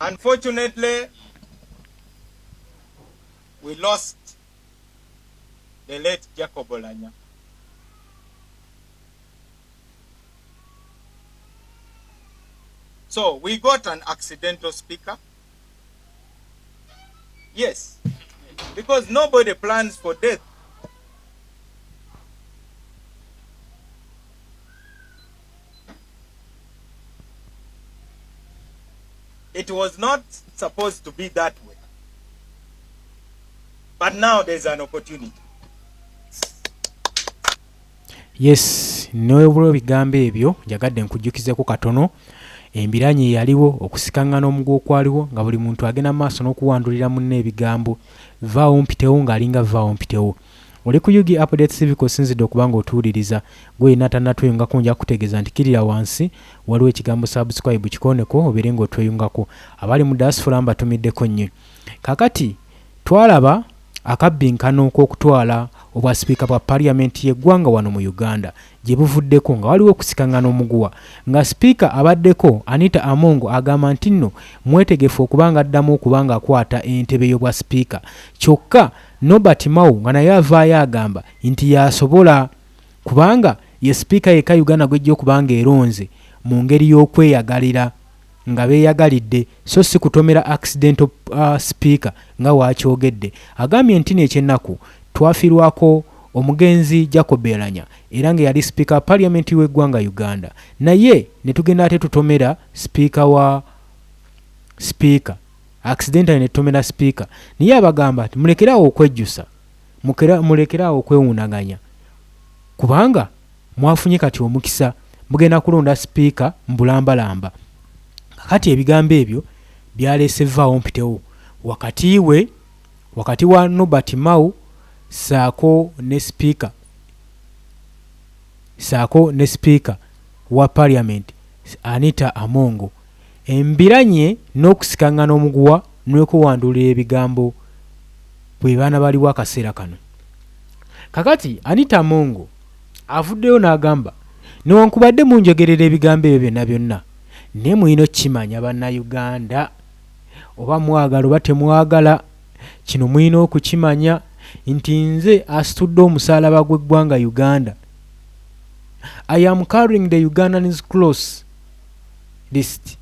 Unfortunately, we lost the late Jacob Oulanyah. So we got an accidental speaker. Yes, because nobody plans for death. It was not supposed to be that way. But now there's an opportunity. Yes, n'olwebigambo ebyo njagadde nkujjukizeko katono embiranye eyaliwo, okusikangana omuguwa okwaliwo nga buli muntu agenda mu maaso n'okuwandulira munne ebigambo vvaawo mpitewo ng'alinga vvaawo mpitewo. Oli ku Ug Updates TV kw'osinzidde okuba ng'otuwuliriza. Ggwe yenna atannatweyungako nja kukutegeeza nti kkirira wansi waliwo ekigambo subscribe kikooneko obeere ng'otweyungako. Abali mu diaspora mbatumiddeko nnyo. Kaakati twalaba akabbinkano k'okutwala obwa sipiika bwa parliament y'eggwanga wano mu Uganda gye buvuddeko nga waliwo okusikangana omuguwa nga sipiika abaddeko Anita Among agamba nti nno mwetegefu okuba nga addamu okuba nga akwata entebe y'obwa sipiika kyokka Norbert Mao nga naye avaayo agamba nti y'asobola kubanga ye sipiika yekka Uganda gw'ejja okuba nga eronze mu ngeri y'okweyagalira nga beeyagalidde so si kutomera accidental sipiika nga w'akyogedde. Agambye ntino ekyennaku twafiirwako omugenzi Jacob Oulanyah era nga eyali sipiika wa parliament w'eggwanga Uganda naye netugenda ate tutomera sipiika wa sipiika accidentally netutomera sipiika naye abagamba nti mulekere awo okwejjusa mulekere awo okwewundaganya kubanga mwafunye kati omukisa mugenda kulonda sipiika mbulambalamba. Kakati ebigambo ebyo byaleese vvaawo mpitewo wakati we wakati wa Norbert Mao ssaako ne sipiika ssaako ne sipiika wa parliament Anita Among embiranye n'okusikangana omuguwa n'okwewandulira ebigambo bwe baana baliwo akaseera kano. Kakati Anita Among avuddeyo n'agamba newankubadde munjogerera ebigambo ebyo byonna byonna naye mulina okukimanya bannayuganda oba mwagala oba temwagala kino mulina okukimanya nti nze asitudde omusaalaba gw'eggwanga Uganda. I am carrying the Ugandans cross list.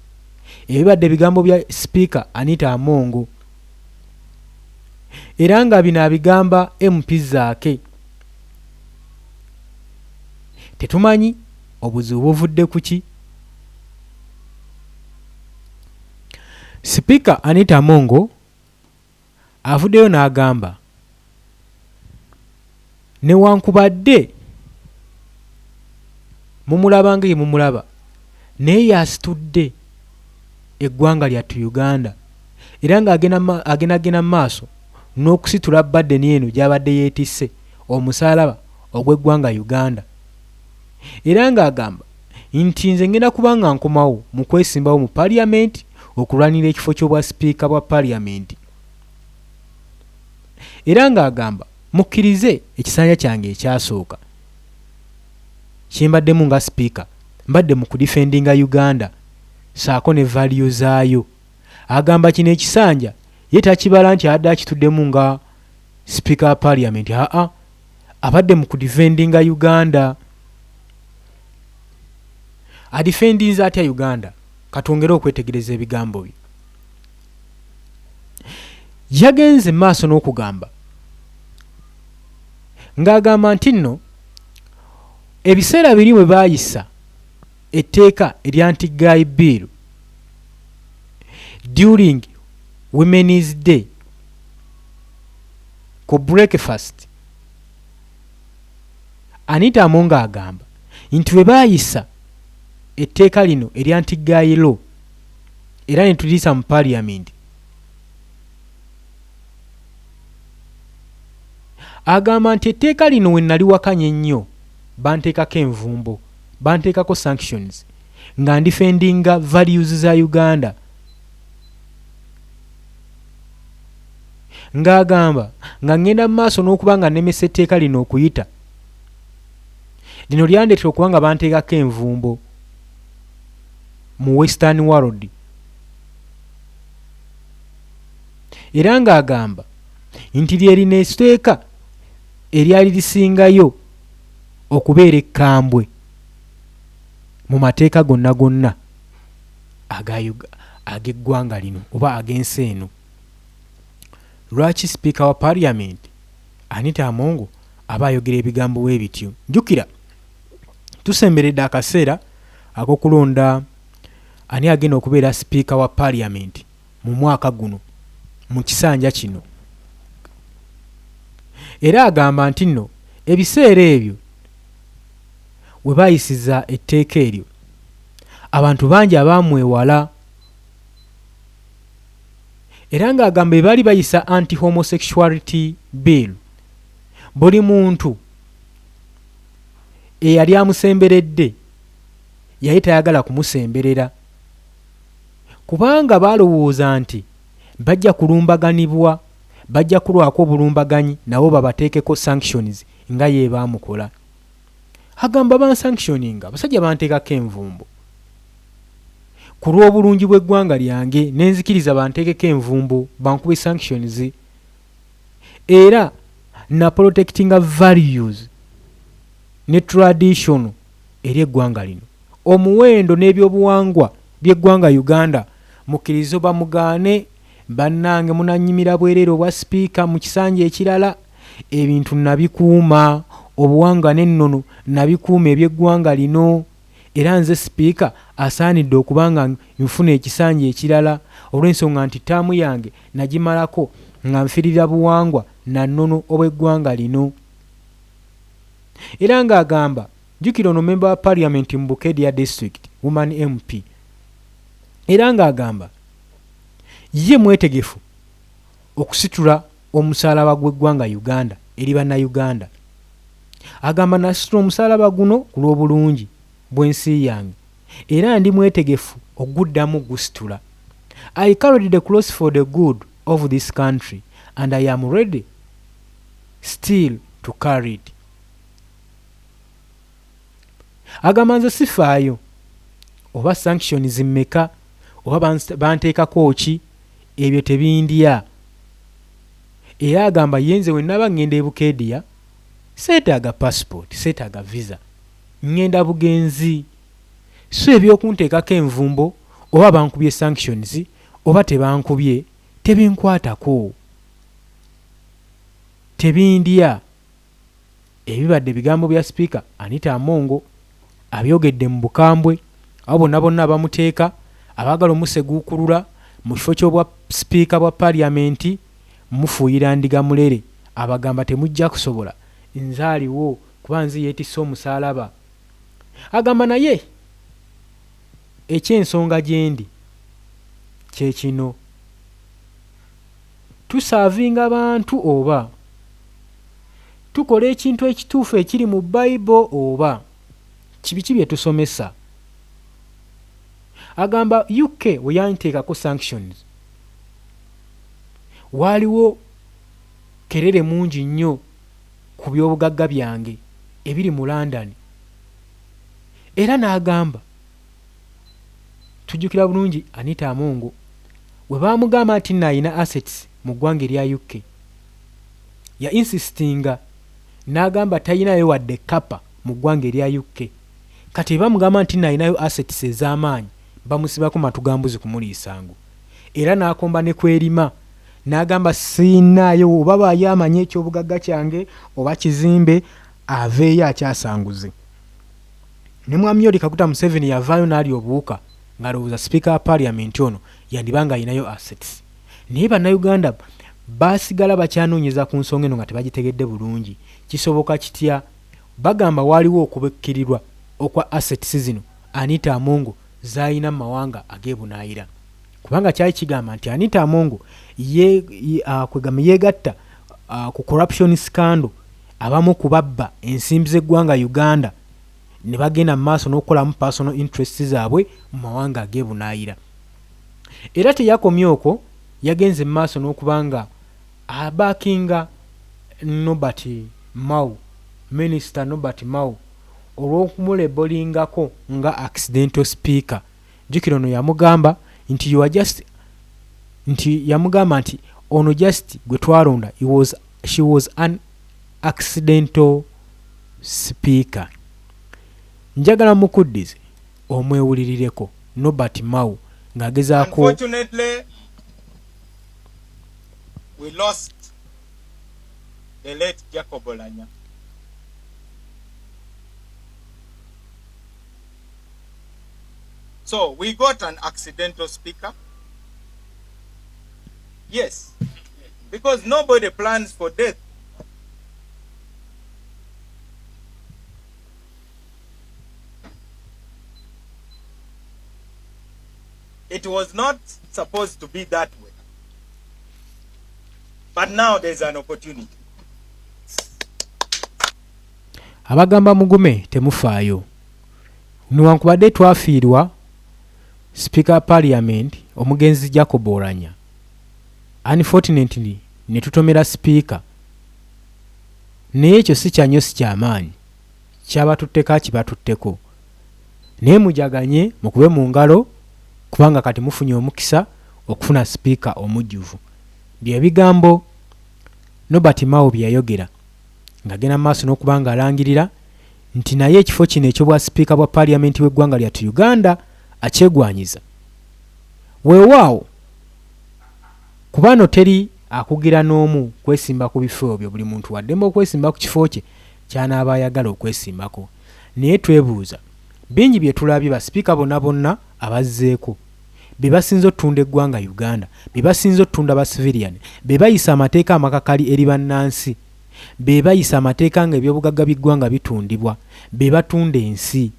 Ebibadde ebigambo bya sipiika Anita Among era nga bino abigamba MP Zaake. Tetumanyi obuzibu buvudde ku ki. Sipiika Anita Among avuddeyo n'agamba newankubadde mumulaba nga mumulaba naye y'asitudde eggwanga lyattu Uganda era ng'agenda agendagenda mu maaso n'okusitula burden eno gy'abadde yeetisse omusaalaba ogw'eggwanga Uganda era ng'agamba nti nze ngenda kuba nga nkomawo mu kwesimbawo mu parliament okulwanira ekifo ky'obwa sipiika bwa parliament era ng'agamba mukkirize ekisanja kyange ekyasooka kye mbaddemu nga sipiika mbadde mu kudifendinga Uganda ssaako ne value zaayo. Agamba kino ekisanja ye takibala nti abadde akituddemu nga sipiika wa parliament aa abadde mu kudifendinga Uganda. Adifendinze atya Uganda? Katwongere okwetegereza ebigambo bye. Yagenze maaso n'okugamba ng'agamba nti nno ebiseera biri bwe baayisa etteeka erya anti-gay bill during Women's Day ku breakfast, Anita Among agamba nti bwe baayisa etteeka lino erya anti-gay law era ne tuliyisa mu parliament, agamba nti etteeka lino we naliwakanya ennyo banteekako envumbo, banteekako sanctions nga ndifendinga values za Uganda. Ng'agamba nga ngenda mu maaso n'okuba nga nnemesa etteeka lino okuyita, lino lyandeetera okuba nga banteekako envumbo mu western world. Era ng'agamba nti lye lino etteeka eryali lisingayo okubeera ekkambwe mu mateeka gonna gonna ag'eggwanga lino oba ag'ensi eno. Lwaki sipiika wa parliament Anita Among aba ayogera ebigambo bwe bityo? Jjukira tusemberedde akaseera ak'okulonda ani agenda okubeera sipiika wa parliament mu mwaka guno mu kisanja kino. Era agamba nti nno ebiseera ebyo we baayisiza etteeka eryo abantu bangi abaamwewala era ng'agamba bwe baali bayisa anti homosexuality bill buli muntu eyali amusemberedde yali tayagala kumusemberera kubanga baalowooza nti bajja kulumbaganibwa, bajja kulwako obulumbaganyi nabo babateekeko sanctions nga ye baamukola. Agamba bansanctioninga, abasajja banteekako envumbo ku lw'obulungi bw'eggwanga lyange ne nzikiriza banteekeko envumbo bankube sanctions era na protectinga values ne tradition eri eggwanga lino. Omuwendo n'ebyobuwangwa by'eggwanga Uganda mukkirize oba mugaane bannange munannyimira bwereere obwa sipiika mu kisanja ekirala. Ebintu nabikuuma, obuwangwa n'ennono nabikuuma eby'eggwanga lino era nze sipiika asaanidde okuba nga nfuna ekisanja ekirala olw'ensonga nti ttaamu yange nagimalako nga nfirira buwangwa na nnono obw'eggwanga lino. Era ng'agamba Jjukira ono member wa parliament mu Bukedia district, woman MP, era ng'agamba ye mwetegefu okusitula omusaalaba gw'eggwanga Uganda eri bannayuganda. Agamba nasitula omusaalaba guno ku lw'obulungi bw'ensi yange era ndi mwetegefu okuguddamu gusitula. I carried the cross for the good of this country and I am ready still to carry it. Agamba nze sifaayo oba sanctions mmeka oba banteekako ki ebyo tebindya. Era agamba ye nze wenaba ngenda e Bukedia seetaaga passport, seetaaga visa, ngenda bugenzi. So ebyokunteekako envumbo oba bankubye sanctions oba tebankubye tebinkwatako, tebindya. Ebibadde bigambo bya sipiika Anita Among abyogedde mu bukambwe abo bonna bonna abamuteeka abaagala omuseguukulula mu kifo ky'obwa sipiika bwa parliament mufuuyira ndiga mulere abagamba temujja kusobola nze aliwo kuba nze yeetisse omusaalaba. Agamba naye eky'ensonga gyendi kye kino. Tusaavinga bantu oba? Tukola ekintu ekituufu ekiri mu Bible oba? Biki bye tusomesa? Agamba UK we yanteekako sanctions waaliwo kerere mungi nnyo ku by'obugagga byange ebiri mu London era n'agamba Tujjukira bulungi Anita Among bwe baamugamba nti nno alina assets mu ggwanga erya UK, ya insistinga n'agamba talinayo wadde kkapa mu ggwanga erya UK. Kati bwe bamugamba nti nno alinayo assets ez'amaanyi bamusibako matu ga mbuzi kumuliisa ngo. Era n'akomba ne kw'erima n'agamba sirinaayo oba baayo amanyi eky'obugagga kyange oba kizimbe aveeyo akyasanguze. Ne Mwami Yoweri Kaguta Museveni yavaayo n'alya obuwuka ng'alowooza sipiika wa parliament ono yandiba ng'alinayo assets. Naye Bannayuganda baasigala bakyanoonyeza ku nsonga eno nga tebagitegedde bulungi. Kisoboka kitya? Bagamba waaliwo okubikkirirwa okwa assets zino Anita Among z'alina mu mawanga ag'ebunaayira. Kubanga kyali kigamba nti Anita Among ye, kwegamba yeegatta ku corruption scandal abamu ku babba ensimbi z'eggwanga Uganda ne bagenda mu maaso n'okukolamu personal interests zaabwe mu mawanga ag'ebunaayira. Era teyakomye okwo, yagenze mu maaso n'okuba nga abaakinga Norbert Mao, Minisita Norbert Mao olw'okumulebolingako nga accidental speaker. Jjukira ono yamugamba nti you are just nti yamugamba nti Ono just gwe twalonda he was, she was an accidental speaker. Njagala mukuddize omwewulirireko Norbert Mao ng'agezaako Unfortunately, we lost the late Jacob Oulanyah. So we got an accidental speaker. Yes, because nobody plans for death. It was not supposed to be that way. But now there's an opportunity. Abagamba mugume temufaayo. Newankubadde twafiirwa Sipiika wa Parliament omugenzi Jacob Oulanyah, unfortunately ne tutomera Sipiika, naye ekyo si kya nnyo si kya maanyi, kyabatutteko akibatutteko. Naye mujaganye mukube mu ngalo kubanga kati mufunye omukisa okufuna Sipiika omujjuvu. Bye bigambo Norbert Mao bye yayogera ng'agenda mu maaso n'okuba ng'alangirira nti naye ekifo kino eky'obwa sipiika bwa parliament w'eggwanga lyattu Uganda akyegwanyiza. Weewaawo ku bano teri akugira n'omu kwesimba ku bifo ebyo, buli muntu waddembe okwesimba ku kifo kye ky'anaaba ayagala okwesimbako. Naye twebuuza, bingi bye tulabye basipiika bonna bonna abazzeeko be basinze otunda eggwanga Uganda, be basinze otunda ba civilian, be bayisa amateeka amakakali eri bannansi, be bayisa amateeka nga ebyobugagga by'eggwanga bitundibwa, be batunda ensi.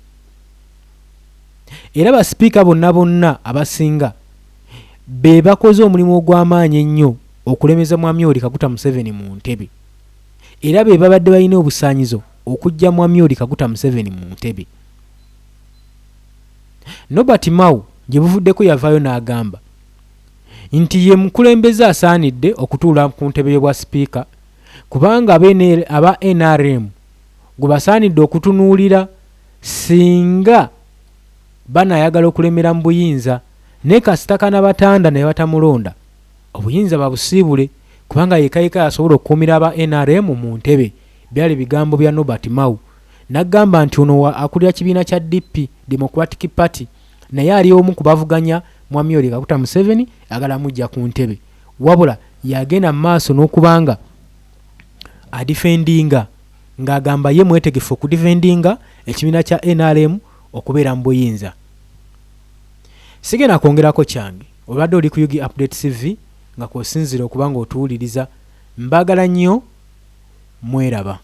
Era basipiika bonna bonna abasinga be bakoze omulimu ogw'amaanyi ennyo okulemeza Mwami Yoweri Kaguta Museveni mu ntebe. Era be babadde balina obusaanyizo okuggya Mwami Yoweri Kaguta Museveni mu ntebe. Norbert Mao gye buvuddeko yavaayo n'agamba nti ye mukulembeze asaanidde okutuula ku ntebe y'obwa sipiika kubanga aba NRM gwe basaanidde okutunuulira singa banaayagala okulemera mu buyinza, naye kasita kanabatanda ne batamulonda obuyinza babusiibule kubanga yekka yekka y'asobola okukuumira aba nrm mu ntebe. Byali bigambo bya Norbert Mao n'agamba nti ono akulira kibiina kya DP, Democratic Party, naye ali omu ku bavuganya Mwami Yoweri Kaguta Museveni ayagala muggya ku ntebe wabula yagenda mu maaso n'okuba nga adifendinga ng'agamba ye mwetegefu okudifendinga ekibiina kya nrm okubeera mu buyinza. Sigenda kwongerako kyange, obadde oli ku Ug Update TV nga kw'osinziira okuba ng'otuwuliriza. Mbaagala nnyo, mweraba.